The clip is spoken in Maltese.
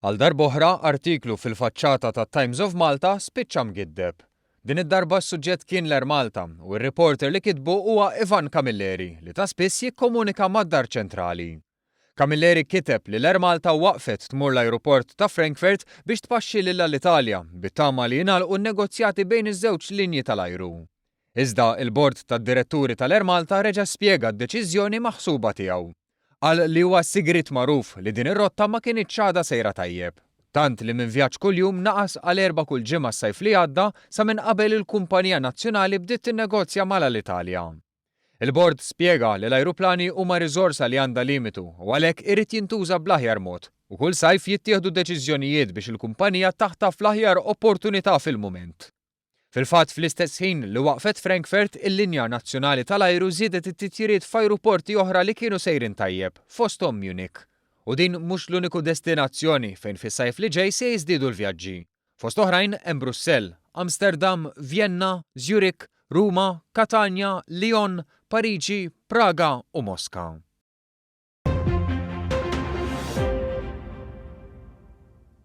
Għal darb'oħra, artiklu fil-faċċata tat-Times of Malta spiċċa mgiddeb. Din id-darba s-suġġett kien l-Air Malta u r-reporter li kitbu huwa Ivan Camilleri li ta' spiss jikkomunika mad-Dar Ċentrali. Camilleri kiteb li l-Air Malta waqfet tmur l-ajruport ta' Frankfurt biex tpaxxi lil Alitalia bit-tama li jingħalqu n-negozjati bejn iż-żewġ linji tal-ajru. Iżda, il-Bord tad-Diretturi tal-Air Malta reġa' spjega d-deċiżjoni maħsuba tiegħu. Qal li huwa sigriet magħruf li din ir-rotta ma kinitx għadha sejra tajjeb. Tant li minn vjaġġ kuljum naqas għal erba' kull ġimgħa s-sajf li għadda sa minn qabel il-kumpanija nazzjonali bdiet tinnegozja mal-Alitalia. Il-Bord spjega li l-ajruplani huma riżorsa li għandha limitu u għalhekk irid jintuża bl-aħjar mod u kull sajf jittieħdu deċiżjonijiet biex il-kumpanija taħtaf l-aħjar opportunità fil-mument. Fil-fatt, fl-istess ħin li waqfet Frankfurt, il-linja nazzjonali tal-ajru żiedet it-titjiriet f'ajruporti oħra li kienu sejrin tajjeb, fosthom Munich. U din mhux l-uniku destinazzjoni fejn fis-sajf li ġej se jiżdiedu l-vjaġġi. Fost oħrajn hemm Brussell, Amsterdam, Vjenna, Zurich, Ruma, Katanja, Lyon, Pariġi, Praga u Moska.